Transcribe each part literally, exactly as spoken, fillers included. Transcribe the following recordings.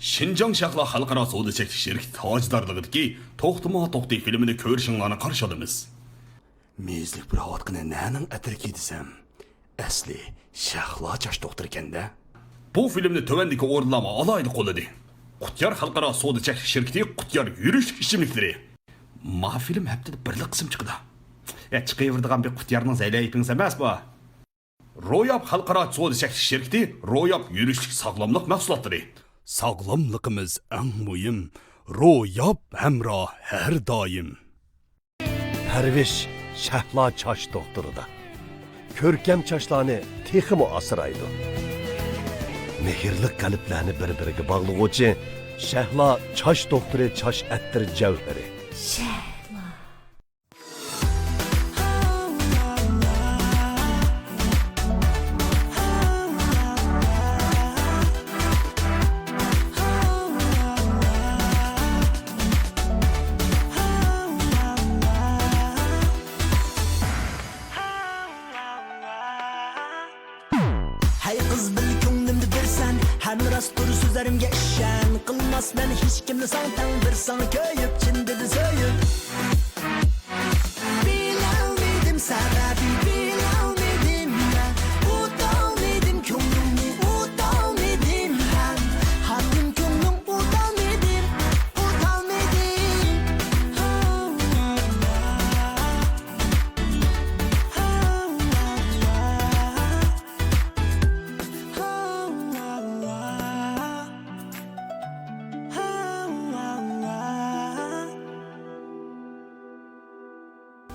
شىنجاڭ شەھلا خەلقئارا سودا چەكلىك شىركىتى تاجدارلىقىدىكى توختىما توختى فىلىمىنى كۆرۈشۈڭلارنى قارشى ئالىمىز. مېيىزلىك پۇراۋاتقىنى نەنىڭ ئەتىرىكى دېسەم، ئەسلى شەھلا چاچ دوختۇرىكەن-دە. بۇ فىلىمنى تۆۋەندىكى ئورۇنلارمۇ ئالاھىدە قوللىدى. قۇتيار خەلقئارا سودا چەكلىك شىركىتى قۇتيار يۈرۈشلۈك ئىچىملىكلىرى. ما فىلىم ھەپتىدە بىرلا قىسىم چىقىدۇ. يا، چىقىۋېرىدىغان بىر قۇتيارنىڭ زەيلەيپىڭىز ئەمەس بۇ. روياپ خەلقئارا سودا چەكلىك شىركىتى روياپ يۈرۈشلۈك ساغلاملىق مەھسۇلاتلىرى. ساغلاملىقىمىز ئەڭ مۇھىم، روياپ ھەمراھ ھەر دائىم. پەرۋىش شەھلا چاچ دوختۇرىدا. كۆركەم چاچلارنى تېخىمۇ ئاسرايدۇ. مېھىرلىك قەلبلەرنى بىر-بىرىگە باغلىغۇچى شەھلا چاچ دوختۇرى چاچ ئەتىر جەۋھىرى. شەھلا. ھەي قىز، بىل كۆڭلۈمدە بىرسەن، ھەم راستتۇر سۆزلىرىمگە ئىشەن. قىلماسمەن ھېچكىمنى ساڭا تەڭ، بىر ساڭا كۆيۈپ، چىن دىلدىن سۆيۈپ. بىلەلمىدىم سەۋەبى، بىلەلمىدىم مەن، ئۇتالمىدىم كۆڭلۈڭنى، ئۇتالمىدىم ھەم، خاتىن كۆڭلۈڭ ئۇتالمىدىم، ئۇتالمىدىم.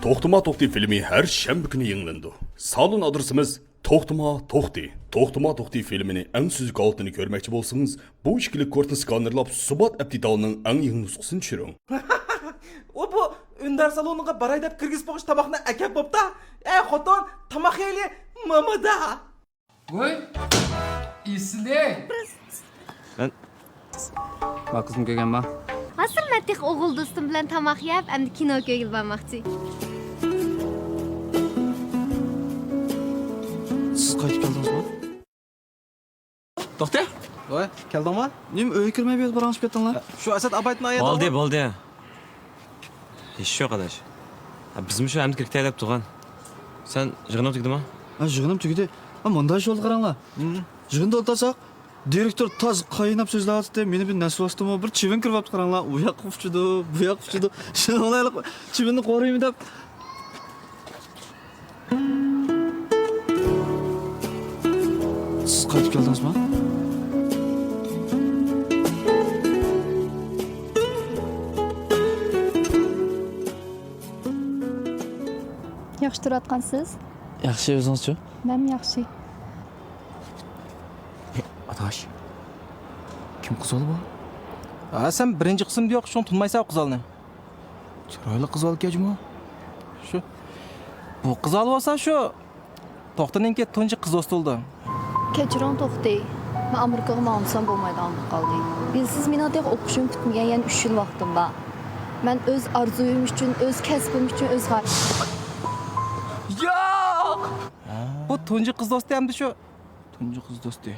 توختىما توختى فىلىمى ھەر شەنبە كۈنى يېڭىلىنىدۇ. سالون ئادرېسىمىز توختىما توختى. توختىما توختى فىلىمىنى ئەڭ سۈزۈك ھالىتىنى كۆرمەكچى بولسىڭىز، بۇ ئىككىلىك كودنى سكانېرلاپ، سۇبات ئەپ دېتالىنىڭ ئەڭ يېڭى نۇسخىسىنى چۈشۈرۈڭ. ئۇ بۇ ئۈندەر سالونىغا باراي دەپ كىرگۈزۈپ قويغۇچە تاماقنى ئەكەپ بوپتا. ئەي خوتۇن، تاماق يەيلى، مامىدا. ۋوي، ئېسىلى. مەن ما قىزنى كۆرگەنما؟ ھازىر مەن تېخى ئوغۇل دوستۇم بىلەن تاماق يەپ، ئەمدى كىنو كۆرگىلى بارماقچى. سىز قايتىپ كەلدىڭىزمۇ؟ توختى! ۋاي، كەلدىڭما؟ نېمە ئۆيگە كىرمەي بۇ يەردە باراڭلىشىپ كەتتىڭلار؟ شۇ ئەسەت ئابايتنىڭ ئايىدى. بولدى، بولدى. ئىش يوق، ئاداش. ھە، بىزمۇ شۇ ئەمدى كىرىپ كېتەي دەپ تۇرغان. سەن يىغىنىڭ تۈگىدىما؟ ھە، يىغىنىم تۈگىدى. ھە، مۇنداق ئىش بولدى، قاراڭلار. ھىم. يىغىندا ئولتۇرساق، دىرېكتور تاز قايناپ سۆزلەۋاتاتتى. مېنى بىر نەسۋاستىمۇ، بىر چىۋىن كىرىۋاپتۇ، قاراڭلار. ئۇ ياققا ئۇچىدۇ، بۇ ياققا ئۇچىدۇ. شۇنىڭ بىلەن چىۋىننى قورۇيمەن دەپ. سىز قايتىپ كەلدىڭىزما؟ ياخشى تۇرۇۋاتقانسىز؟ ياخشى، ئۆزىڭىزچۇ؟ مەنمۇ ياخشى. ئاداش، كىم قىز بالا بۇ؟ ھە، سەن بىرىنچى قىسىمدا يوق، شۇڭا تونۇمايسەن ئۇ قىز بالىنى. چىرايلىق قىز بالا ئىكەن جۇمۇ. شۇ. بۇ قىز بالا بولسا شۇ توختىنىڭكى تۇنجى قىز دوستى بولىدۇ. كەچۈرۈڭ توختى، مەن ئامېرىكىغا ماڭمىسام بولمايدىغان بولۇپ قالدى. بىلىسىز، مېنىڭ تېخى ئوقۇشۇم پۈتمىگەن، يەنە ئۈچ يىل ۋاقتىم بار. مەن ئۆز ئارزۇيۇم ئۈچۈن، ئۆز كەسپىم ئۈچۈن، ئۆز غايىم. ياق! بۇ تۇنجى قىز دوستى ئەمدى شۇ. تۇنجى قىز دوستى.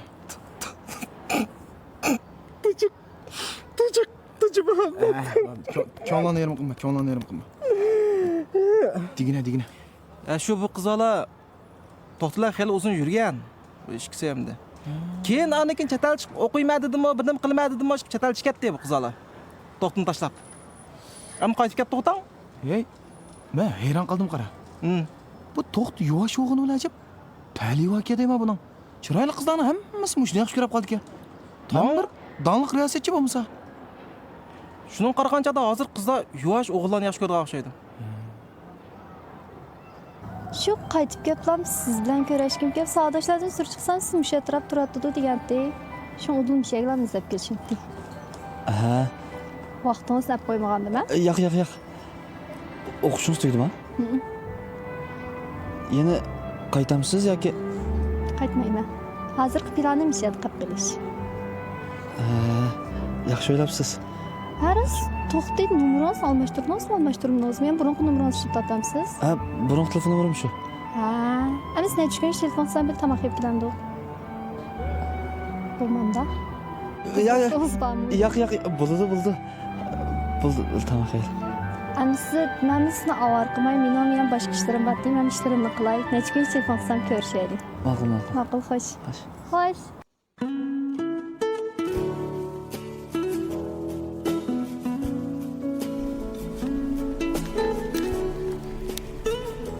تۇجۇق، تۇجۇق، تۇجۇق. كۆ-، كۆڭلۈڭنى يېرىم قىلما، كۆڭلۈڭنى يېرىم قىلما. دېگىنە، دېگىنە. ئە، شۇ بۇ قىز بالا توختى بىلەن خېلى ئۇزۇن يۈرگەن. بۇ ئىككىسى ئەمدى. كېيىن ئاندىن كېيىن چەت ئەلگە چىقىپ ئوقۇيمەن دېدىمۇ، بىر نېمە قىلىمەن دېدىمۇ، چەت ئەلگە چىقىپ كەتتى بۇ قىز بالا. توختىنى تاشلاپ. ئەمما قايتىپ كەپتۇ خوتۇن. ھەي، مەن ھەيران قالدىم، قارا. ھىم. بۇ توختى يۇۋاش بولغىنى بىلەن ئەجەب پەلىۋا ئىكەن دەيمەن بۇنىڭ. چىرايلىق قىزلارنىڭ ھەممىسى مۇشۇنى ياخشى كۆرۈپ قالىدىكەن. تاڭ بىر داڭلىق رىياسەتچى بولمىسا. شۇنىڭغا قارىغاندا ھازىر قىزلار يۇۋاش ئوغۇللارنى ياخشى كۆرىدىغان ئوخشايدۇ. شۇ قايتىپ كەپلام سىز بىلەن كۆرۈشكۈم كەپ، ساۋاقداشلاردىن سۈر چىقسام، سىز مۇشۇ ئەتراپتا تۇراتتىدۇ دېگەنتى. شۇڭا ئۇدۇل مۇشۇ يەرگىلا ئىزدەپ كېلىشىمتى. ھە. ۋاقتىڭىزنى ئەپ قويمىغاندىمەن؟ ياق، ياق، ياق. ئوقۇشىڭىز تۈگىدىما؟ ھىم. يەنە قايتامسىز ياكى؟ قايتمايمەن. ھازىرقى پىلانىم مۇشۇ يەردە قېلىپ قېلىش. ھە، ياخشى ئويلاپسىز. ھە راست، توختى، نومۇرىڭىزنى ئالماشتۇردىڭىزمۇ، ئالماشتۇرمىدىڭىزمۇ؟ يەنە بۇرۇنقى نومۇرىڭىزنى ئىشلىتىۋاتامسىز؟ ھە، بۇرۇنقى تېلېفون نومۇرۇم شۇ. ھە، ئەمىسە نەچچە كۈن تېلېفون قىلسام بىر تاماق يەپ كېلەمدۇ؟ بولمامدا. ياق، ياق. دوستىڭىز بارمۇ؟ ياق، ياق، بولىدۇ، بولىدۇ. بولىدۇ، تامام، خەير. ئەمدى سىز، مەن سىزنى ئاۋارە قىلماي، مېنىڭ يەنە باشقا ئىشلىرىم بار، مەن ئىشلىرىمنى قىلاي. نەچچە كۈن تېلېفون قىلسام كۆرۈشەيلى. ماقۇل، ماقۇل. ماقۇل، خوش. ماقۇل. خوش.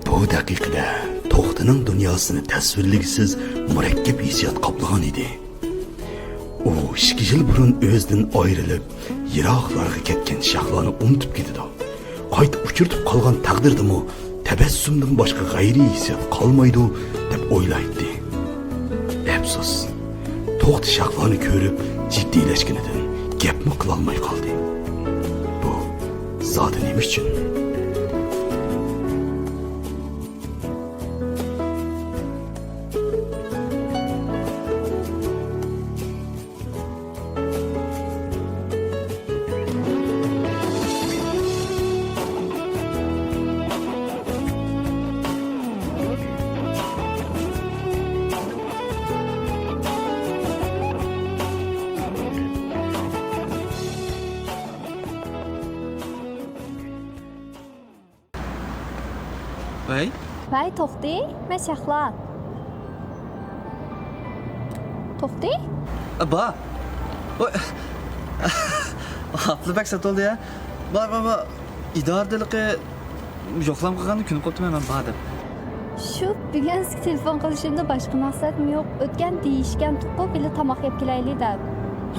بۇ دەقىقىدە توختىنىڭ دۇنياسىنى تەسۋىرلىگۈسىز مۇرەككەپ ھېسسىيات قاپلىغان ئىدى. ئۇ ئىككى يىل بۇرۇن ئۆزىدىن ئايرىلىپ، يىراقلارغا كەتكەن شەھلانى ئۇنتۇپ كېتىدۇ. قايتا ئۇچرىتىپ قالغان تەقدىردىمۇ تەبەسسۇمدىن باشقا غەيرىي ھېسسىيات قالمايدۇ، دەپ ئويلايتتى. ئەپسۇس، توختى شەھلانى كۆرۈپ جىددىيلەشكىنىدىن گەپمۇ قىلالماي قالدى. بۇ زادى نېمە ئۈچۈن؟ ۋەي. ۋەي، توختى، مەن شەھلا. توختى؟ ئە، با. ۋاي. ئاپلا بەك سەت بولدى يا. با، با، با. ئىدارىدە ھېلىقى يوقلام قىلغاندا كۈنى قوپتىمەن مەن با دەپ. شۇ بۈگۈن سىزگە تېلېفون قىلىشىمدا باشقا مەقسەتمۇ يوق. ئۆتكەن دېيىشكەنتۇققۇ، بىللە تاماق يەپ كېلەيلى دەپ.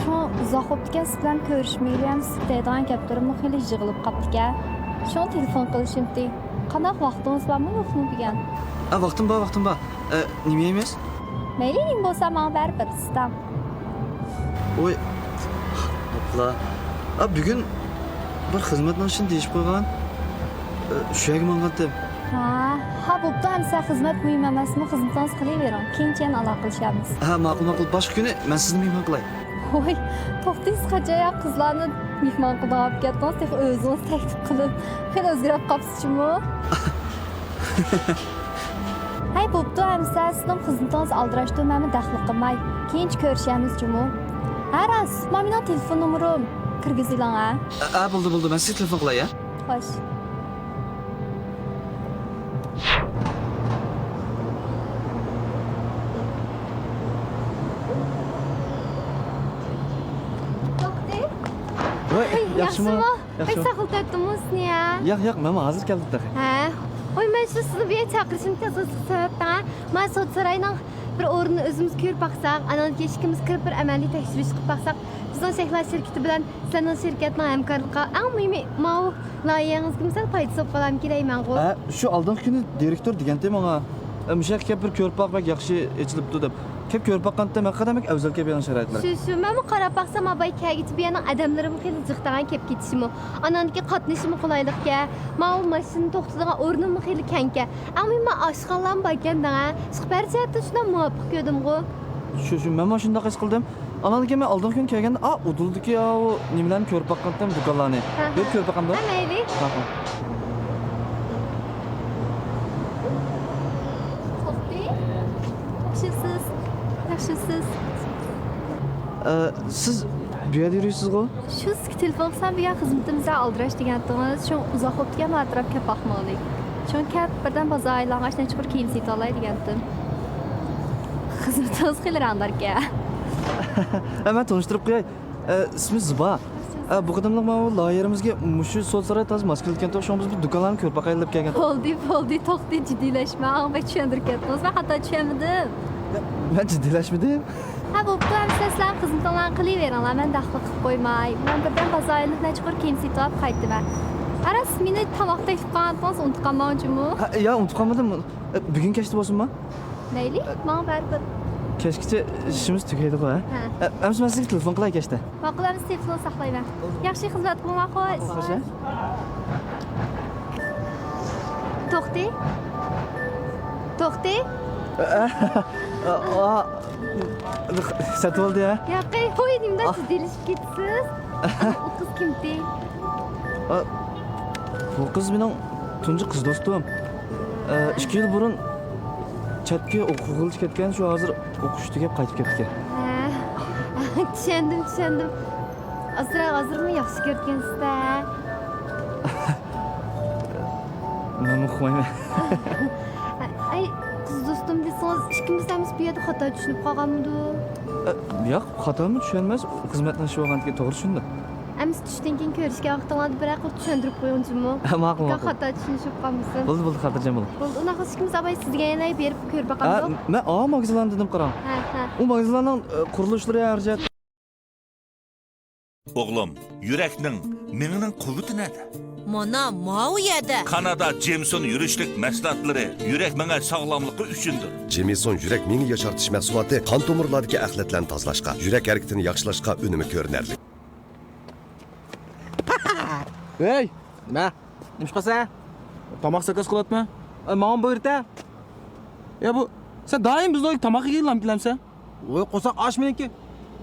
شۇڭا ئۇزاق بوپتىكەن سىز بىلەن كۆرۈشمىگىلى، ئەمدى سىز دەيدىغان گەپلىرىممۇ خېلى يىغىلىپ قاپتىكەن. شۇڭا تېلېفون قىلىشىمتى. قانداق، ۋاقتىڭىز بارمۇ يوقمۇ بۈگۈن؟ ئە، ۋاقتىم بار، ۋاقتىم بار. ئە، نېمە يەيمىز؟ مەيلى، نېمە بولسا ماڭا بەرىبىر، ئىستەڭ. ۋوي، ئاپلا. ئا، بۈگۈن بىر خىزمەتنىڭ ئىشىنى دېيىشىپ قويغان. ئە، شۇ يەرگە ماڭغانتىم. ھا، ھا، بوپتۇ، ئەمسە خىزمەت مۇھىم ئەمەسمۇ، خىزمىتىڭىز قىلىۋېرىڭ، كېيىنچە يەنە ئالاقىلىشارمىز. ھە، ماقۇل، ماقۇل. باشقا كۈنى مەن سىزنى مېھمان قىلاي. ۋوي، توختى، سىز قاچان يا قىزلارنى مېھمان قىلىدىغان بولۇپ كەتتىڭىز، تېخى ئۆزىڭىز تەكلىپ قىلىپ، خېلى ئۆزگىرىپ قاپسىز جۇمۇ. ھەي، بوپتۇ، ئەمسە سىزنىڭ خىزمىتىڭىز ئالدىراشتۇ، مەنمۇ دەخلى قىلماي. كېيىنچە كۆرۈشەرمىز جۇمۇ. ھە، راست، مانا مېنىڭ تېلېفون نومۇرۇم. كىرگۈزۈۋېلىڭ، ھە. ئە، ئە، بولدى، بولدى، مەن سىزگە تېلېفون قىلاي، ھە. خوش. توختى. ۋاي، ۋاي، ياخشىمۇ؟ ياخشىمۇ؟ ياخشى. ۋاي، ساقلىتىۋەتتىمۇ سېنى يا؟ ياق، ياق، مەنمۇ ھازىر كەلدىم تېخى. ھە. ۋاي، مەن شۇ سىزنى بۇ يەرگە چاقىرىشىمدىكى ئاساسلىق سەۋەب دەڭ. مانا سودا ساراينىڭ بىر ئورنىنى ئۆزىمىز كۆرۈپ باقساق، ئانان كېيىن ئىككىمىز كىرىپ بىر ئەمەلىي تەكشۈرۈش قىلىپ باقساق، بىزنىڭ شەھلا شىركىتى بىلەن سىلەرنىڭ شىركەتنىڭ ھەمكارلىقىغا ئەڭ مۇھىمى ماۋۇ لايىھەڭىزگە مىسال پايدىسى بولۇپ قالامىكىن دەيمەنغۇ. ھە، شۇ ئالدىنقى كۈنى دىرېكتور دېگەنتى ماڭا، ئە، مۇشۇ يەرگە كەپ بىر كۆرۈپ باق، بەك ياخشى ئېچىلىپتۇ دەپ. كەپ كۆرۈپ باققانتىم، ھەقىقەتەن بەك ئەۋزەلكەن بۇ يەرنىڭ شارائىتلىرى. شۇ، شۇ، مەنمۇ قاراپ باقسام، ھا، باي كەلگۈچە بۇ يەرنىڭ ئادەملىرىمۇ خېلى جىق دەڭ، كەپ كېتىشىمۇ. ئاناندىكى قاتنىشىمۇ قولايلىقكەن. ماۋۇ ماشىنا توختىدىغان ئورنىمۇ خېلى كەڭكەن. ئەڭ مۇھىمى ئاشخانىلارمۇ باركەن دەڭ. ئىشقىلىپ ھەر جەھەتتىن شۇنداق مۇۋاپىق كۆردۈمغۇ. شۇ، شۇ، مەنمۇ شۇنداق ھېس قىلدىم. ئاناندىن كېيىن مەن ئالدىنقى كۈنى كەلگەندە، ئا، ئۇدۇلدىكى ئاۋۇ نېمىلەرنى كۆرۈپ باققانتىم، دۇكانلارنى. ھە، ھە. بېرىپ كۆرۈپ باقامدۇ؟ ھە، مەيلى. ماقۇل. توختى. ياخشىمسىز؟ ياخشىمسىز؟ ئە، سىز بۇ يەردە يۈرۈيسىزغۇ؟ شۇ سىزگە تېلېفون قىلسام، بۈگۈن خىزمىتىمىزدە ئالدىراش دېگەنتىڭىز، شۇڭا ئۇزاق بوپتىكەن، ئەتراپ كەپ باقمىغىلى. شۇڭا كەپ، بىردەم بازار ئايلانغاچ نەچچە قۇر كىيىم سېتىۋالاي دېگەنتىم. خىزمىتىڭىز خېلى رەڭداركەن. ھە، مەن تونۇشتۇرۇپ قوياي. ئە، ئىسمى زىبا. ئە، بۇ قېتىملىق ماۋۇ لايىھەمىزگە مۇشۇ سودا ساراي تازا ماس كېلىدىكەنتۇ، شۇڭا بىز بىر دۇكانلارنى كۆرۈپ باقايلى دەپ كەلگەن. بولدى، بولدى، توختى، جىددىيلەشمە. ئاڭ بەك چۈشەندۈرۈپ كەتتىڭىز، مەن خاتا چۈشەنمىدىم. مەن جىددىيلەشمىدىم. ھە، بوپتۇ، ئەمىسە سىلەر خىزمىتىڭلارنى قىلىۋېرىڭلار، مەن داخلىق قىلىپ قويماي. مەن بىردەم بازار ئايلىنىپ نەچچە قۇر كىيىم سېتىۋاپ قايتىمەن. ھە، راست، مېنى تاماق تەكلىپ قىلغانتىڭىز ئۇنتۇپ قالماڭ جۇمۇ. ھە، يا، ئۇنتۇپ قالمىدىم. ئە، بۈگۈن كەچتە بولسۇنما؟ مەيلى، ماڭا بەرىبىر. كەچكىچە ئىشىمىز تۈگەيدىغۇ، ھە؟ ھە. ئە، ئەمىسە مەن سىزگە تېلېفون قىلاي كەچتە. ماقۇل، ئەمىسە تېلېفون ساقلايمەن. ياخشى، خىزمەت قىلىڭلار، خوش. خوش، ھە؟ توختى. توختى. ئە، ئە، ئە، ئە، سەت بولدى، ھە؟ ياقەي، ھوي، نېمىدە جىددىيلىشىپ كېتىسىز؟ ئۇ قىز كىمتى؟ ئە، بۇ قىز مېنىڭ تۇنجى قىز دوستۇم. ئە، ئىككى يىل بۇرۇن چەتكە ئوقۇغىلى كەتكەن، شۇ ھازىر ئوقۇش تۈگەپ قايتىپ كەپتىكەن. ھە، ھە، چۈشەندىم، چۈشەندىم. ئازراق ھازىرمۇ ياخشى كۆرگەنسىز-دە. مەنمۇ ئۇقمايمەن. ئەي، قىز دوستۇم دېسىڭىز، ئىككىمىز ھەممىسى بۇ يەردە خاتا چۈشىنىپ قالغانمىدۇق؟ ئە، ياق، خاتامۇ چۈشەنمەس. خىزمەتنىڭ ئىشى بولغاندىكىن توغرا چۈشىنىدۇق. ئەمىسە چۈشتىن كېيىن كۆرۈشكەن ۋاقتىڭلاردا بىرەر قېتىم چۈشەندۈرۈپ قويۇڭ جۇمۇ. ھە، ماقۇل، ماقۇل. خاتا چۈشىنىشىپ قالمىسۇن. بولدى، بولدى، خاتىرجەم بولۇڭ. بولدى، ئۇنداق بولسا ئىككىمىز ئاباي سىزگە يەنە بېرىپ كۆرۈپ ھە، باقامدۇق؟ مەن ئا ماگىزىنلارنى دېدىم، قاراڭ. ھە، ھە. ئۇ ماگىزىنلارنىڭ، ئە، قۇرۇلۇشلىرى ھەر جايدا. ئوغلۇم، يۈرەكنىڭ، مېڭىنىڭ قۇۋۋىتى نەدە؟ مانا، ماۋۇ يەردە. كانادا جېمسون يۈرۈشلۈك مەھسۇلاتلىرى يۈرەك مېڭە ساغلاملىقى ئۈچۈندۇر. جېمسون يۈرەك مېڭە ياشارتىش مەھسۇلاتى قان تومۇرلاردىكى ئەخلەتلەرنى تازىلاشقا، يۈرەك ھەرىكىتىنى ياخشىلاشقا ئۈنۈمى كۆرۈنەرلىك. ھەي! نېمە؟ نېمە ئىش قىلسەن؟ تاماق زاكاز قىلاتمەن. ئە، ماڭا بۇيرۇتە. يا بۇ، سەن دائىم بىزنىڭ ئۆيگە تاماق يېگىلى كېلەمسەن؟ ۋوي، قورساق ئاچ مېنىڭكى.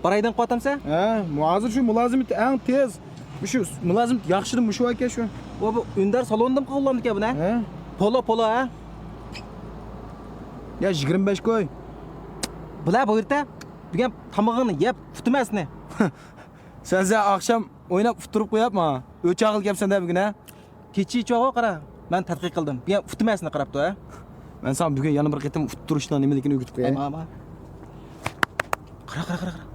باراي دەپ قوياتامسەن؟ ھە، مۇ-، ھازىر شۇ مۇلازىمەت ئەڭ تېز. مۇشۇ مۇلازىمەت ياخشىدىن مۇشۇ ئەكەن شۇ. ۋوي، بۇ ئۈندەر سالونىدىمۇ قىلغانىكەن بۇنى؟ ھە. پولو، پولو، ھە؟ يا، يىگىرمە بەش قوي. بۇلار بۇيرۇتە. بۈگۈن تامىقىڭنى يەپ ئۇتتۇرىمەن سېنى. سەن، سەن ئاخشام ئويناپ ئۇتتۇرۇپ قويۇپ ماڭا. ئۆچ ئاغىلى كەپسەن دە بۈگۈن، ھە؟ كېچە چوغۇ قارا. مەن تەتقىق قىلدىم. بۈگۈن ئۇتتۇرىمەن سېنى قاراپ تۇر، ھە؟ مەن ساڭا بۈگۈن يەنە بىر قېتىم ئۇتتۇرۇشنىڭ نېمىلىكىنى ئۆگىتىپ قوياي. ئاما، ئاما. قارا، قارا، قارا، قارا.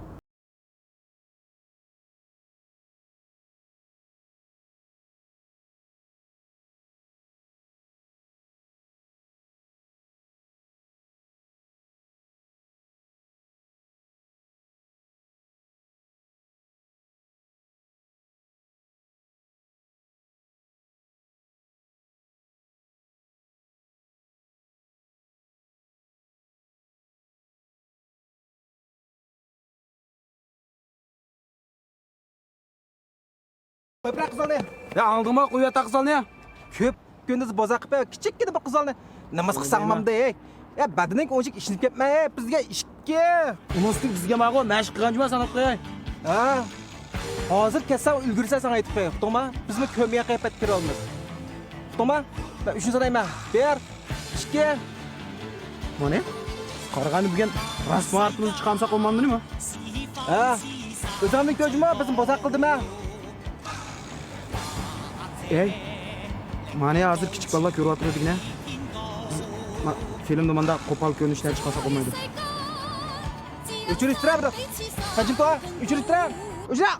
قويۇپ بېرە قىزلارنى. يا، ئاڭلىدىڭمۇ؟ قويۇۋەت قىزلارنى. كۆپ كۈندۈز بازار قىلىپ، كىچىككىنە بىر قىزلارنى نېمە قىلساڭ مامدى، ھەي. يا، بەدىنىڭ ئوشۇق ئىشىنىپ كەتمە، ھەي. بىزگە ئىككى. ئۇنىڭ ئۈستىگە بىزگە ماغۇ مەشىق قىلغان جۇما ساناپ قوياي. ھە. ھازىر كەتسەڭ ئۈلگۈرسەن ساڭا ئېيتىپ قوياي، ئۇقتۇڭما؟ بىزمۇ كۆرمىگەن قىياپەتتە كىرىۋالىمىز. ئۇقتۇڭما؟ مەن ئۈچىنچى سانايمەن. بىر، ئىككى. مانا، قارىغاندا بۈگۈن راست ماڭارتىمىزنى چىقارمىساق بولمامدۇ نېمە؟ ھە، ئۆزۈڭنى كۆرجىما، بىزنى بوزەك قىلدىما؟ ئەي، مانا ھازىر كىچىك بالىلار كۆرۈۋاتىدۇ دېگىنە. بىز ما-، فىلىمدا مانداق قوپال كۆرۈنۈشلەر چىقارساق بولمايدۇ. ئۆچۈرۈشتۈرە بىر. سەجىن توغا، ئۆچۈرۈشتۈرە. ئۆچۈرە.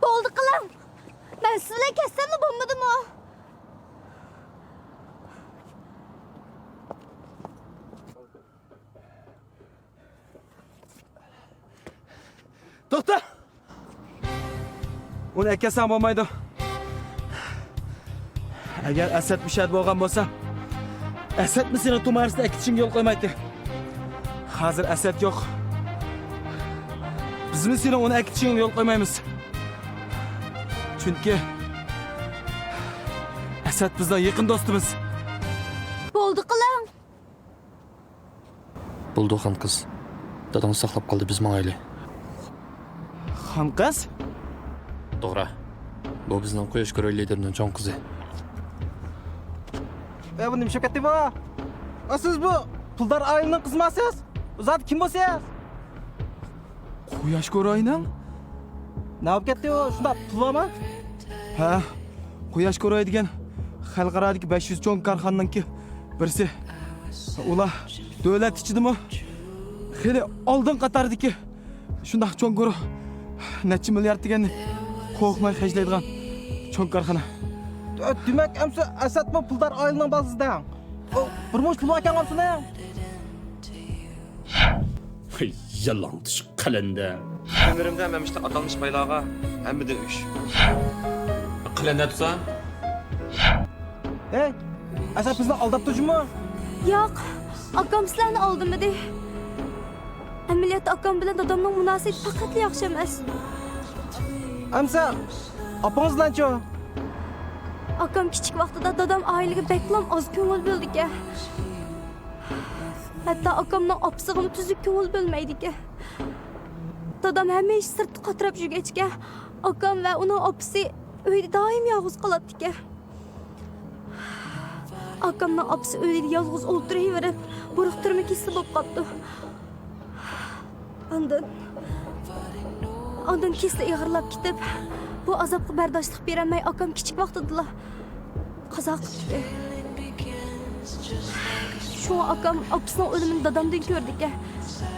بولدى قىلىڭ. مەن سىز بىلەن كەتسەملا بولمىدىمۇ؟ توختا! ئۇنى ئەكەتسەڭ بولمايدۇ. ئەگەر ئەسەت مۇشۇ يەردە بولغان بولسا، ئەسەتمۇ سېنىڭ تۇمارىسىنى ئەكېتىشىڭگە يول قويمايتتى. ھازىر ئەسەت يوق. بىزمۇ سېنىڭ ئۇنى ئەكېتىشىڭگە يول قويمايمىز. چۈنكى ئەسەت بىزنىڭ يېقىن دوستىمىز. بولدى قىلىڭ. بولدى، خانقىز. داداڭ ساقلاپ قالدى، بىز ماڭايلى. خانقىز؟ توغرا. بۇ بىزنىڭ قۇياش كوراي لىدېرىنىڭ چوڭ قىزى. ئە، بۇ نېمە ئىش بولۇپ كەتتى بۇ؟ ئا، سىز بۇ پۇلدار ئائىلىنىڭ قىزىما سىز؟ ئۇ زادى كىم بولسىز؟ قۇياش كوراينىڭ؟ نېمە بولۇپ كەتتى ئۇ؟ شۇنداق پۇل بارمۇ؟ ھە، قۇياش كوراي دېگەن خەلقئارادىكى بەش يۈز چوڭ كارخانىنىڭكى بىرسى. ئۇلار دۆلەت ئىچىدىمۇ خېلى ئالدىن قاتاردىكى شۇنداق چوڭ گۇرۇھ. نەچچە مىليارد دېگەننى قورقماي خەجلەيدىغان چوڭ كارخانا. دە-، دېمەك، ئەمسە ئەسەتمۇ پۇلدار ئائىلىنىڭ بالىسى دەڭ. ئۇ بىر مۇنچە پۇل باركەن ئەمسىنىڭ. يالاڭتۇش قەلەندەر. ئۆمرۈمدە مەن مۇشۇنداق ئاتالمىش بايلارغا ھەممىدىن ئۈچ. قەلەندەر تۇرسا؟ ھەي، ئەسەت بىزنى ئالداپتۇ جۇمۇ؟ ياق، ئاكام سىلەرنى ئالدىمىدى. ئەمەلىيەتتە ئاكام بىلەن دادامنىڭ مۇناسىۋىتى پەقەتلا ياخشى ئەمەس. ئەمسە ئاپىڭىز بىلەنچۇ؟ ئاكام كىچىك ۋاقتىدا دادام ئائىلىگە بەكلا ئاز كۆڭۈل بۆلىدىكەن. ھەتتا ئاكامنىڭ ئاپىسىغىمۇ تۈزۈك كۆڭۈل بۆلمەيدىكەن. دادام ھەمىشە سىرتتا قاتراپ يۈرگەچكە، ئاكام ۋە ئۇنىڭ ئاپىسى ئۆيدە دائىم يالغۇز قالاتتىكەن. ئاكامنىڭ ئاپىسى ئۆيدە يالغۇز ئولتۇرۇۋېرىپ، بۇرۇق تۈرمە كېسىلى بولۇپ قاپتۇ. ئاندىن، ئاندىن كېسىلى ئېغىرلاپ كېتىپ، بۇ ئازابقا بەرداشلىق بېرەلمەي، ئاكام كىچىك ۋاقتىدىلا قازا قىپتۇ. شۇڭا ئاكام ئاپىسىنىڭ ئۆلۈمىنى دادامدىن كۆردىكەن.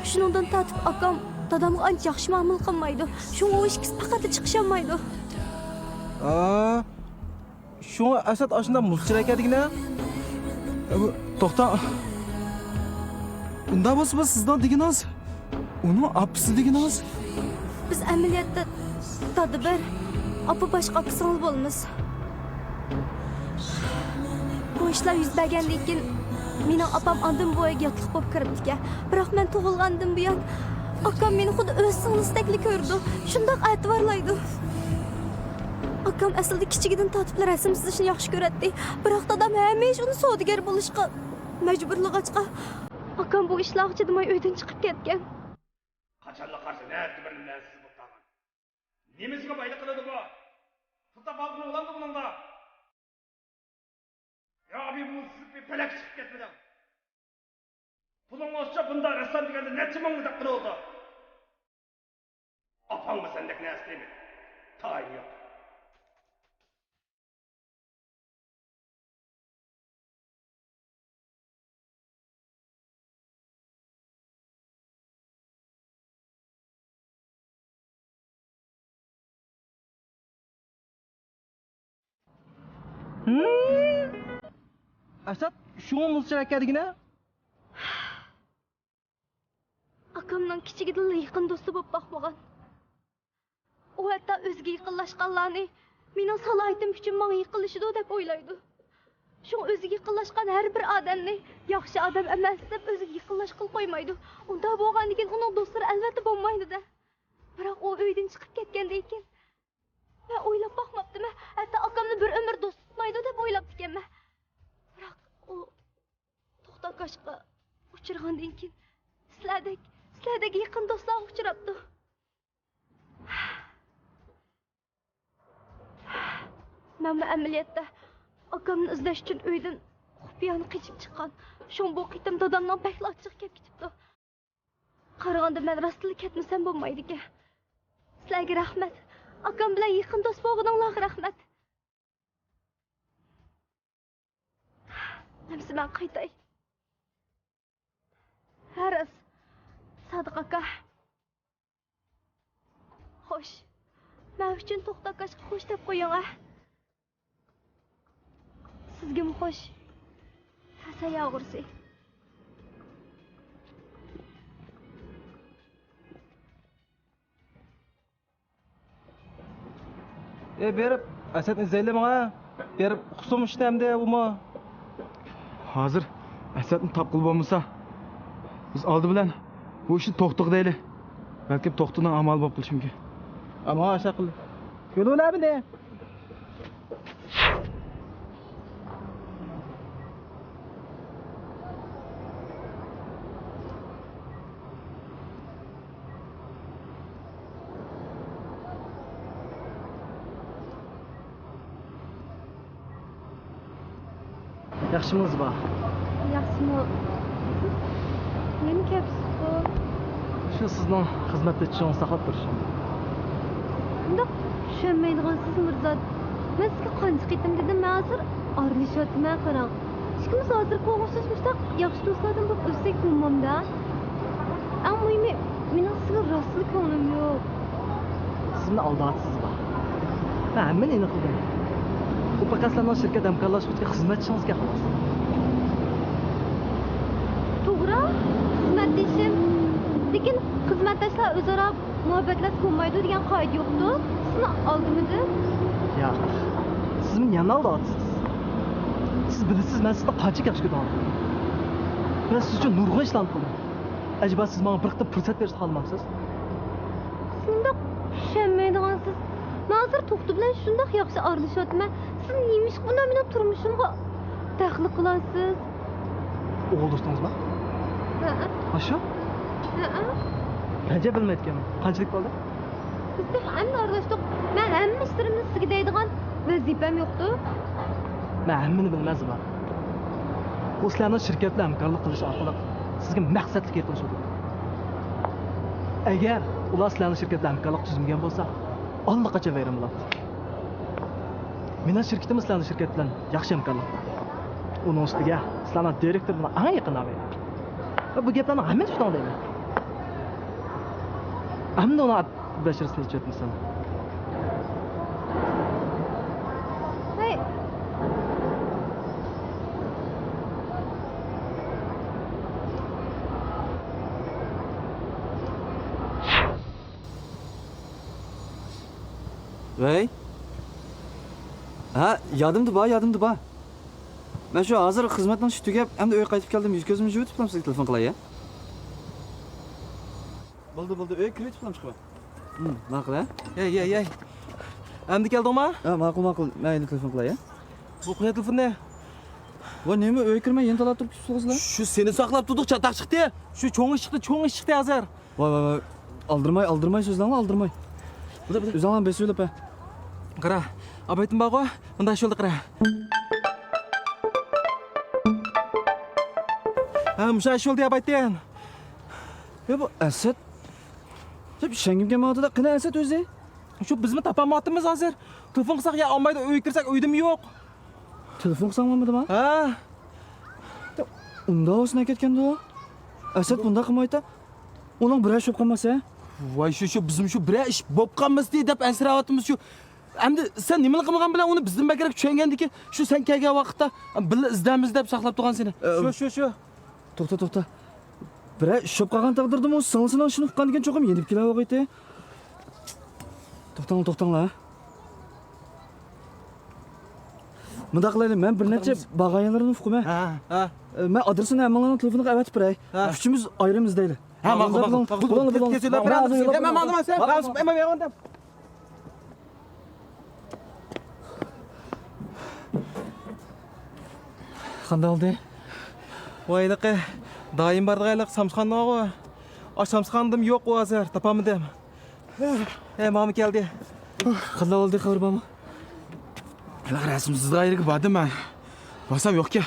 شۇنىڭدىن تارتىپ ئاكام دادامغا ئانچە ياخشى مۇئامىلە قىلمايدۇ. شۇڭا ئۇ ئىككىسى پەقەتلا چىقىشالمايدۇ. ئا، شۇڭا ئەسەت ئاشۇنداق مۇزچىل ئەكەن دېگىنە. ئە، بۇ، توختاڭ. ئۇنداق بولسا بۇ سىزنىڭ دېگىنىڭىز، ئۇنىڭ ئاپىسى دېگىنىڭىز. بىز ئەمەلىيەتتە دادا بىر، ئاپا باشقا، ئاكا سىڭىل بولىمىز. بۇ ئىشلار يۈز بەرگەندىن كېيىن، مېنىڭ ئاپام ئاندىن بويىغا ياتلىق بولۇپ كىرىپتىكەن. بىراق مەن تۇغۇلغاندىن بۇيان، ئاكام مېنى خۇددى ئۆز سىڭلىسىدەكلا كۆرىدۇ، شۇنداق ئەتىۋارلايدۇ. ئاكام ئەسلىدە كىچىكىدىن تارتىپلا رەسىم سىزىشنى ياخشى كۆرەتتى. بىراق دادام ھەمىشە ئۇنى سودىگەر بولۇشقا مەجبۇرلىغاچقا، ئاكام بۇ ئىشلارغا چىدىماي ئۆيدىن چىقىپ كەتكەن. قاچانلا قارىسا نەدە بىر نەرسىز بولۇپ قالغان. نېمىسىگە بايلىق قىلىدۇ بۇ؟ پۇل تاپالغىنى بولامدۇ بۇنىڭدا؟ يا ئابىي، بۇ سىزىپ بىر پەلەك چىقىپ كەتمىدىڭ؟ پۇلۇڭ بولسىچۇ بۇنداق رەسسام دېگەندە نەچچە مىڭ دەپ قىلىۋاتىدۇ. ئاپاڭمۇ سەندەك نەرسە دەيمەن. تايىنى يوق. ھىم؟ ئەسەت، شۇڭا مۇزچىل ئەكەن دېگىنە؟ ئاكامنىڭ كىچىكىدىنلا يېقىن دوستى بولۇپ باقمىغان. ئۇ ھەتتا ئۆزىگە يېقىنلاشقانلارنى مېنىڭ سالاھىيىتىم ئۈچۈن ماڭا يېقىنلىشىدۇ دەپ ئويلايدۇ. شۇڭا ئۆزىگە يېقىنلاشقان ھەر بىر ئادەمنى ياخشى ئادەم ئەمەس دەپ ئۆزىگە يېقىنلاشقىلى قويمايدۇ. ئۇنداق بولغاندىكىن ئۇنىڭ دوستلىرى ئەلۋەتتە بولمايدۇ-دە. بىراق ئۇ ئۆيدىن چىقىپ كەتكەندىن كېيىن، مەن ئويلاپ باقماپتىمەن، ھەتتا ئاكامنى بىر ئۆمۈر دوست تۇتمايدۇ دەپ ئويلاپتىكەنمەن. بىراق ئۇ توختى ئاكاشقا ئۇچرىغاندىن كېيىن سىلەردەك، سىلەردەك يېقىن دوستلارغا ئۇچراپتۇ. مەنمۇ ئەمەلىيەتتە ئاكامنى ئىزدەش ئۈچۈن ئۆيدىن خۇپىيانە قېچىپ چىققان. شۇڭا بۇ قېتىم دادامنىڭ بەكلا ئاچچىقى كەپ كېتىپتۇ. قارىغاندا مەن راستلا كەتمىسەم بولمايدىكەن. سىلەرگە رەھمەت. ئاكام بىلەن يېقىن دوست بولغىنىڭلارغا رەھمەت. ئەمسە مەن قايتاي. ھە، راست. سادىق ئاكا. خوش. مەن ئۈچۈن توختى ئاكاشقا خوش دەپ قويۇڭ، ھە. سىزگىمۇ خوش. ھەسەن ياغۇرسى. ئە، بېرىپ ئەسەتنى ئىزدەيلى ماڭا. بېرىپ ئۇقسۇن ئىشنى ئەمدى ئۇمۇ. ھازىر ئەسەتنى تاپقىلى بولمىسا، بىز ئالدى بىلەن بۇ ئىشنى توختىغا دەيلى. بەلكىم توختىنىڭ ئامالى بولۇپ قېلىشى مۇمكىن. ئە، ماڭا ئاشۇنداق قىل. يولۇۋېلە مېنى. ياخشىمۇ زىبا؟ ياخشىمۇ. سىز يەنە كەپسىزغۇ؟ شۇ سىزنىڭ خىزمەتدە چىشىڭىزنى ساقلاپ تۇرۇشۇم. ئۇنداق چۈشەنمەيدىغانسىز، مىرزات. مەن سىزگە قانچە قېتىم دېدىم، مەن ھازىر ئارىلىشىۋاتىمەن، قاراڭ. ئىككىمىز ھازىرغا ئوخشاش مۇشۇنداق ياخشى دوستلاردىن بولۇپ ئۆتسەك بولمامدا؟ ئەڭ مۇھىمى، مېنىڭ سىزگە راستلا كۆڭلۈم يوق. سىز مېنى ئالداۋاتىسىز زىبا. مەن ھەممىنى ئېنىقلىدىم. بۇ پەقەت سىلەرنىڭ شىركەت ھەمكارلاشقۇچى خىزمەتچىڭىزكەن، خالاس. توغرا، خىزمەتدىشىم. لېكىن خىزمەتداشلار ئۆزئارا مۇھەببەتلەشكە بولمايدۇ دېگەن قائىدە يوقتۇ. سىزنى ئالدىمىدىم. ياق، سىز مېنى يەنە ئالداۋاتىسىز. سىز بىلىسىز، مەن سىزنى قانچىلىك ياخشى كۆرىدىغانلىقىنى. مەن سىز ئۈچۈن نۇرغۇن ئىشلارنى قىلدىم. ئەجەبا سىز ماڭا بىر قېتىم پۇرسەت بېرىشنى خالىمامسىز؟ سىز مۇنداق چۈشەنمەيدىغانسىز. مەن ھازىر توختى بىلەن شۇنداق ياخشى ئارىلىشىۋاتىمەن. سىز نېمىشقا بۇنداق مېنىڭ تۇرمۇشۇمغا دەخلى قىلاسىز؟ ئوغۇل دوستىڭىزمۇ؟ ھەئە. ئاشۇ؟ ھەئە. ئەجەب بىلمەيدىكەنمەن. قانچىلىك بولدى؟ بىز تېخى ئەمدى ئارىلاشتۇق. مەن ھەممە ئىشلىرىمنى سىزگە دەيدىغان ۋەزىپەم يوقتۇ. مەن ھەممىنى بىلىمەن زىبا. ئۇ سىلەرنىڭ شىركەت بىلەن ھەمكارلىق قىلىش ئارقىلىق سىزگە مەقسەتلىك يېقىنلىشىۋاتىدۇ. ئەگەر ئۇلار سىلەرنىڭ شىركەت بىلەن ھەمكارلىق تۈزمىگەن بولسا، ئاللىقاچان ۋەيران بولاتتى. مېنىڭ شىركىتىم سىلەرنىڭ شىركەت بىلەن ياخشى ھەمكارلىق قىلدى. ئۇنىڭ ئۈستىگە سىلەرنىڭ دىرېكتور بىلەن ئەڭ يېقىن ھەمراھ. بۇ گەپلەرنىڭ ھەممىسى شۇنىڭ دەيمەن. ئەمدى ئۇنىڭ بەشىرىسىنى چۆتمىسۇن. ھەي! ۋەي. ھە، يادىمدا بار، يادىمدا بار. مەن شۇ ھازىر خىزمەتنىڭ ئىشى تۈگەپ، ئەمدى ئۆيگە قايتىپ كەلدىم. يۈز كۆزۈمنى يۇيۇۋېتىپلا سىزگە تېلېفون قىلاي، ھە؟ بولدى، بولدى. ئۆيگە كىرىۋېتىپلا چىقىمەن. ھىم، ماقۇل، ھە؟ ھەي، ھەي، ھەي. ئەمدى كەلدىڭما؟ ھە، ماقۇل، ماقۇل. مەن ئەمدى تېلېفون قىلاي، ھە؟ بۇ قويە تېلېفوننى. ۋاي، نېمە، ئۆيگە كىرمەي يەنە تالاپ تۇرۇپ كۈتۈپ تۇرغۇسىلەر؟ شۇ سېنى ساقلاپ تۇردۇق، چاتاق چىقتى. شۇ چوڭ ئىش چىقتى، چوڭ ئىش چىقتى ھازىر. ۋاي، ۋاي، ۋاي. ئالدىرماي، ئالدىرماي سۆزلەڭلار، ئالدىرماي. بۇدا، بۇدا. ئۆزۈڭلار بېسىۋېلىپ، ھە. قارا، ئابايتىن بارغۇ، مۇنداق ئىش بولدى، قارا. ھە، مۇشۇ ئىش بولدى، ئابايتىن. يا، بۇ ئەسەت. يا، ئىشەنگۈم كەلمەيۋاتىدۇ. قېنى ئەسەت ئۆزى؟ شۇ بىزمۇ تاپالمايۋاتىمىز ھازىر. تېلېفون قىلساق يا ئالمايدۇ، ئۆيگە كىرسەك ئۆيدىمۇ يوق. تېلېفون قىلساڭلارمىدىما؟ ھە. ئۇنداق بولسا نەگە كەتكەندۇ؟ ئەسەت بۇنداق قىلمايتا. ئۇنىڭ بىرەر شۇ قىلماس، ھە؟ ۋاي، شۇ، شۇ، بىزمۇ شۇ بىرەر ئىش بولۇپ قالمىسىدى دەپ ئەنسىرەۋاتىمىز شۇ. ئەمدى سەن نېمىلا قىلمىغان بىلەن ئۇنى بىزدىن بەكرەك چۈشەنگەندىكىن، شۇ سەن كەلگەن ۋاقىتتا بىللە ئىزدەيمىز دەپ ساقلاپ تۇرغان سېنى. ئە، شۇ، شۇ، شۇ. توختا، توختا. بىرەر ئىش بولۇپ قالغان تەقدىردىمۇ سىڭلىسىنىڭ ئىشىنى ئۇققاندىكىن چوقۇم يېنىپ كېلەلەيتتى. توختاڭلار، توختاڭلار. مۇنداق قىلايلى، مەن بىر نەچچە بارغان يەرلەرنى ئۇقىمەن. ھە، ھە. ئە، مەن ئادرېسىنى ھەممىڭلارنىڭ تېلېفونىغا ئەۋەتىپ بېرەي. ھە. ئۈچىمىز ئايرىم ئىزدەيلى. ھە، ماقۇل، ماقۇل. بولۇڭ، بولۇڭ، بولۇڭ. مەن ھازىر يوللاپ بېرىمەن. قانداق بولدى؟ ۋاي، ھېلىقى دائىم بارىدىغان ھېلىقى سامسىخانىغۇ. ئاش سامسىخانىدىمۇ يوق ئۇ ھازىر، تاپالمىدىم. ھەي، ماما كەلدى. قانداق بولدى، خەۋىرى بارمۇ؟ ھېلىقى رەسىم سىزىدىغان يەرگە باردىم مەن. بارسام يوقكەن.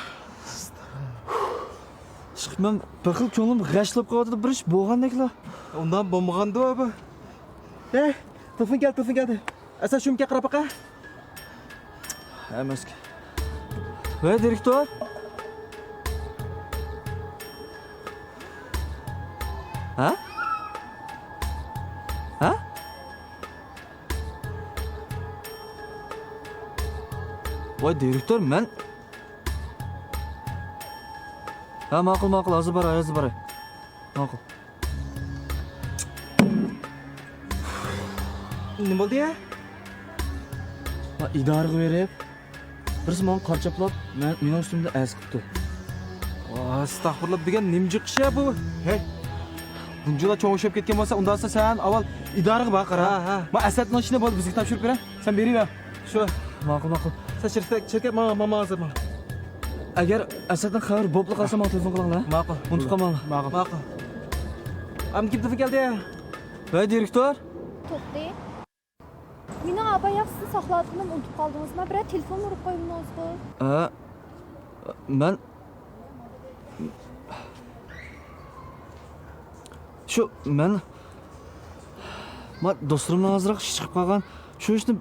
ئىشقىلىپ مەن بىر خىل كۆڭلۈم غەش بولۇپ قېلىۋاتىدۇ، بىر ئىش بولغاندەكلا. ئۇنداق بولمىغاندۇ بۇ. ھەي، تېلېفون كەلدى، تېلېفون كەلدى. ئەسەت شۇمىكەن، قاراپ باقە. ئەمەسكەن. ۋەي، دىرېكتور. ھە؟ ھە؟ ۋاي، دىرېكتور، مەن. ھە، ماقۇل، ماقۇل، ھازىر باراي، ھازىر باراي. ماقۇل. نېمە بولدى يا؟ ھە، ئىدارىگە بېرىپ، بىرسى ماڭا قارا چاپلاپ، مەن، مېنىڭ ئۈستۈمدە ئەرز قىپتۇ. ئەستەغپۇرۇللا، دېگەن نېمە جىق ئىش يا بۇ؟ ھەي، بۇنچىلا چوڭ ئىش بولۇپ كەتكەن بولسا، ئۇنداقسا سەن ئاۋۋال ئىدارىگە بار، قارا. ھە، ھە. ما ئەسەتنىڭ ئىشىنى بولدى، بىزگە تاپشۇرۇپ بېرە. سەن بېرىۋەر. شۇ. ماقۇل، ماقۇل. سەن شىركەت، شىركەت ماڭا، ماڭا ھازىر ماڭا. ئەگەر ئەسەتنىڭ خەۋىرى بولۇپلا قالسا، ماڭا تېلېفون قىلىڭلار. ماقۇل. ئۇنتۇپ قالماڭلار. ماقۇل. ماقۇل. ئەمدى كىم تېلېفون كەلدى؟ ۋەي، دىرېكتور. توختى. مېنىڭ ئاپاياق سىزنى ساقلاۋاتقىنىمنى ئۇنتۇپ قالدىڭىزما؟ بىرەر تېلېفون ئۇرۇپ قويمىدىڭىزغۇ؟ ھە، مەن، شۇ، مەن، ما، دوستلىرىمنىڭ ئازراق ئىشى چىقىپ قالغان. شۇ ئىشنى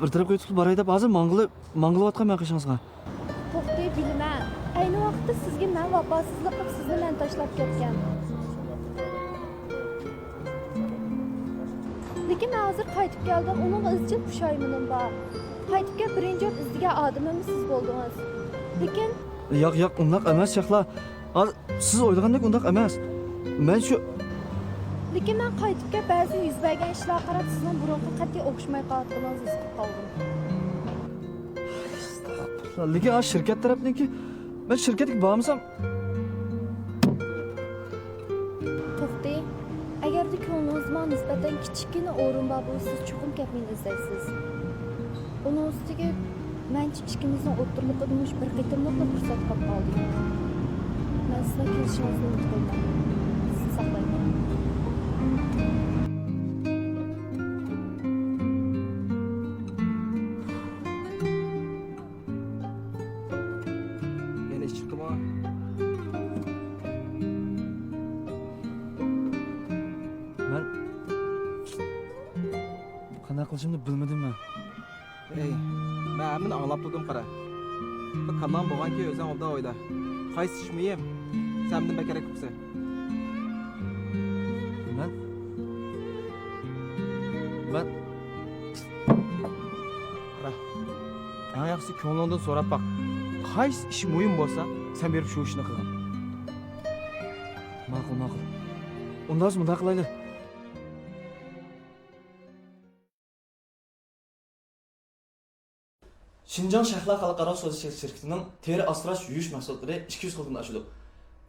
بىر تەرەپكە ئۆتۈپ باراي دەپ، ھازىر ماڭغىلى، ماڭغىلىۋاتقان مەن قېشىڭىزغا. توختى، بىلىمەن. ئەينى ۋاقىتتا سىزگە مەن ۋاپاسىزلىق قىلىپ، سىزنى مەن تاشلاپ كەتكەن. لېكىن مەن ھازىر قايتىپ كەلدىم، ئۇنىڭغا ئىزچىل پۇشايمىنىم بار. قايتىپ كېلىپ بىرىنچى بولۇپ ئىزدىگەن ئادىمىم سىز بولدىڭىز. لېكىن ياق، ياق، ئۇنداق ئەمەس، شەھلا. ھازىر سىز ئويلىغاندەك ئۇنداق ئەمەس. مەن شۇ لېكىن مەن قايتىپ كېلىپ بەزى يۈز بەرگەن ئىشلارغا قاراپ سىزنىڭ بۇرۇنقى قەتئىي ئوخشىماي قالىدىغىنىڭىزنى ھېس قىلىپ قالدىم. ئەستەغپۇرۇللا. لېكىن ھا شىركەت تەرەپنىڭكى، مەن شىركەتكە بارمىسام. توختى، ئەگەردە كۆڭلىڭىزدە ماڭا نىسبەتەن كىچىككىنە ئورۇن بار بولسا، سىز چوقۇم كەپ مېنى ئىزدەيسىز. ئۇنىڭ ئۈستىگە مەنچە ئىككىمىزنىڭ ئوتتۇرىلىقىدا مۇشۇ بىر قېتىملىقلا پۇرسەت قاپ قالدى. مەن سىزنىڭ كېلىشىڭىزنى ئۈمىد قىلىمەن. سىزنى ساقلايمەن. يەنە ئىش چىقتىمۇ؟ مەن قىلىشىمنى بىلمىدىم مەن. ئەي، مەن ھەممىنى ئاڭلاپ تۇردۇم، قارا. بىر كاللاڭ بولغانكى ئۆزۈڭ ئوبدان ئويلا. قايسى ئىش مۇھىم؟ سەن مەندىن بەكرەك ئۇقىسەن. مەن؟ مەن؟ قارا. ئەڭ ياخشىسى كۆڭلۈڭدىن سوراپ باق. قايسى ئىش مۇھىم بولسا، سەن بېرىپ شۇ ئىشنى قىلغىن. ماقۇل، ماقۇل. ئۇنداق بولسا مۇنداق قىلايلى. شىنجاڭ شەھلا خەلقئارا سودا شىركىتىنىڭ تېرە ئاسراش، يۇيۇش مەھسۇلاتلىرى ئىككى يۈز خىلدىن ئاشىدۇ.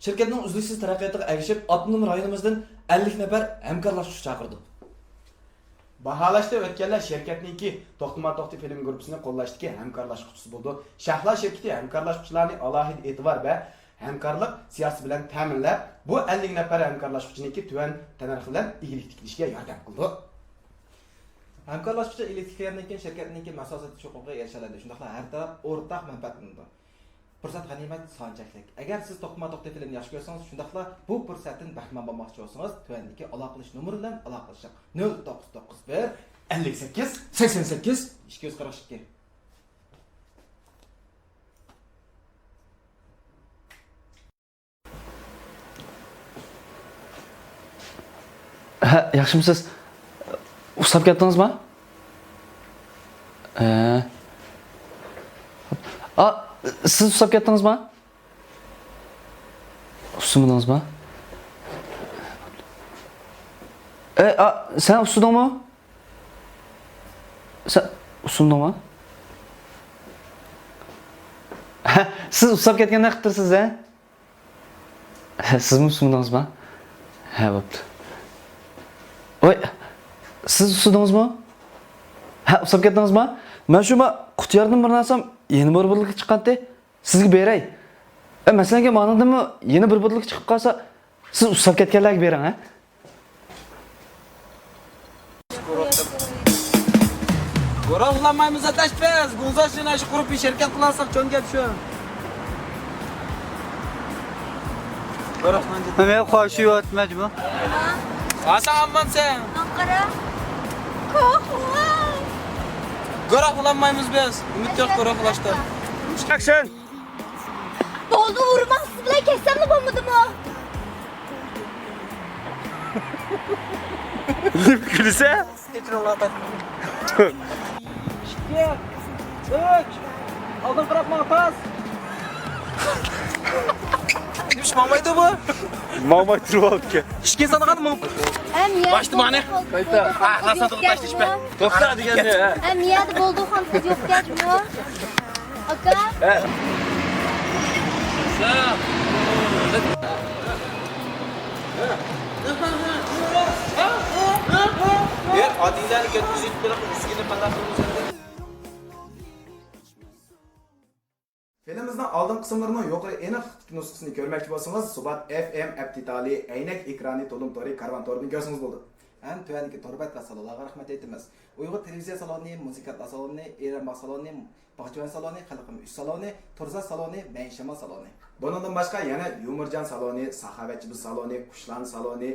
شىركەتنىڭ ئۈزلۈكسىز تەرەققىياتىغا ئەگىشىپ، ئاپتونوم رايونىمىزدىن ئەللىك نەپەر ھەمكارلاشقۇچى چاقىرىدۇ. باھالاشتا ئۆتكەنلەر شىركەتنىڭكى توختىما توختى فىلىم گۇرۇپپىسىنى قوللاشتىكى ھەمكارلاشقۇچىسى بولىدۇ. شەھلا شىركىتى ھەمكارلاشقۇچىلارنى ئالاھىدە ئېتىبار ۋە ھەمكارلىق سىياسىتى بىلەن تەمىنلەپ، بۇ ئەللىك نەپەر ھەمكارلاشقۇچىنىڭكى تۆۋەن تەننەرخ بىلەن ئىگىلىك تىكلىشىگە ياردەم قىلىدۇ. ھەمكارلاشقۇچى ئىگىلىك تىكلىگەندىن كېيىن شىركەتنىڭكى مەھسۇلات سېتىش ھوقۇقىغا ئېرىشەلەيدۇ، شۇنداقلا ھەر تەرەپ ئورتاق مەنپەئەتلىنىدۇ. پۇرسەت غەنىيمەت، سان چەكلىك. ئەگەر سىز توختىما توختى فىلىمنى ياخشى كۆرسىڭىز، شۇنداقلا بۇ پۇرسەتتىن بەھرىمەن بولماقچى بولسىڭىز، تۆۋەندىكى ئالاقىلىشىش نومۇرى بىلەن ئالاقىلىشىڭ. نۆل توققۇز توققۇز بىر، ئەللىك سەككىز، سەكسەن سەككىز، ئىككى يۈز قىرىق ئىككى. ھە، ياخشىمۇسىز؟ ئۇسساپ كەتتىڭىزما؟ ھە. ئا، سىز ئۇسساپ كەتتىڭىزما؟ ئۇسسىمىدىڭىزما؟ ئە، ئا، سەن ئۇسسىدىڭمۇ؟ سەن ئۇسسىمىدىڭما؟ ھە، سىز ئۇسساپ كەتكەندەك قىلىپ تۇرسىز، ھە؟ ھە، سىزمۇ ئۇسسىمىدىڭىزما؟ ھە، بوپتۇ. ۋاي، سىز ئۇسسىدىڭىزمۇ؟ ھە، ئۇسساپ كەتتىڭىزما؟ مەن شۇ ما قۇتىياردىن بىرنى ئالسام، يەنە بىر بوتۇلكا چىققانتى. سىزگە بېرەي. ئە، مەسىلەنكى، مانىڭدىنمۇ يەنە بىر بوتۇلكا چىقىپ قالسا، سىز ئۇسساپ كەتكەنلەرگە بېرىڭ، ھە؟ گۇرۇھلانمايمىز ئاداش بىز. گۇڭزا شىناش قۇرۇپ شىركەت قىلالىساق چوڭ گەپ شۇ. گۇرۇھلان. مەن خۇشۇ ياتماجمۇ؟ ھاسا ئاممانسەن. ئاڭقارا. كوخلا. گۇرۇھلانمايمىز بىز. ئۈمىد يوق گۇرۇھلاشتىن. ئەكشن. بولدى، ئۇرماڭ، سىز بىلەن كەتسەملا بولمىدىمۇ؟ نېمە كۈلىسە؟ ئىككى، ئۈچ، ئالدىن قاراپ ماڭ، تاس. نېمىش ماڭمايدۇ بۇ؟ ماڭماي تۇرۇپ ئالىدىكەن. ئىككى سانىغان ماڭ. ھەم يەر باشتا مانا. قايتا. ئا، لا ساتىدۇ، تاشلىشىپ. توختا دېگەننى، ھە. ھەم يەردە بولدى، خانسىز يوق گەپ يوق. ئاكا. ئادىلەنى كەتكۈزۈپ بېرىپ ئۈزگىنى قانداق قىلىمىز ئەمدى؟ فىلىمىمىزنىڭ ئالدىنقى قىسىملىرىنىڭ يۇقىرى ئېنىقلىقتىكى نۇسخىسىنى كۆرمەكچى بولسىڭىز، سۇبات ئەف ئېم ئەپ دېتالى، ئەينەك ئېكرانى، تولۇم تورى، كارۋان تورىدىن كۆرسىڭىز بولىدۇ. ھەم تۆۋەندىكى تور بەت ۋە سالونلارغا رەھمەت ئېيتىمىز. ئۇيغۇر تېلېۋىزىيە سالونى، مۇزىكانتلار سالونى، ئېرەن باغ سالونى، باغچىۋەن سالونى، خەلقىم ئۈچ سالونى، تۇرزا سالونى، مەيىن شامال سالونى. بۇنىڭدىن باشقا يەنە يۇمۇرجان سالونى، ساخاۋەتچى بىز سالونى، قۇشلان سالونى،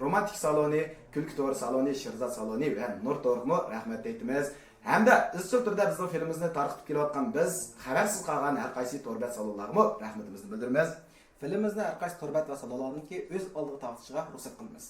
رومانتىك سالونى، كۈلكە تورى سالونى، شىرزات سالونى ۋە نۇر تورىغىمۇ رەھمەت ئېيتىمىز. ھەمدە ئىزچىل تۈردە بىزنىڭ فىلىمىمىزنى تارقىتىپ كېلىۋاتقان بىز خەۋەرسىز قالغان ھەر قايسى تور بەت سالونلارغىمۇ رەھمىتىمىزنى بىلدۈرىمىز. فىلىمىمىزنى ھەر قايسى تور بەت ۋە سالونلارنىڭكى ئۆز ئالدىغا تارقىتىشىغا رۇخسەت قىلىمىز.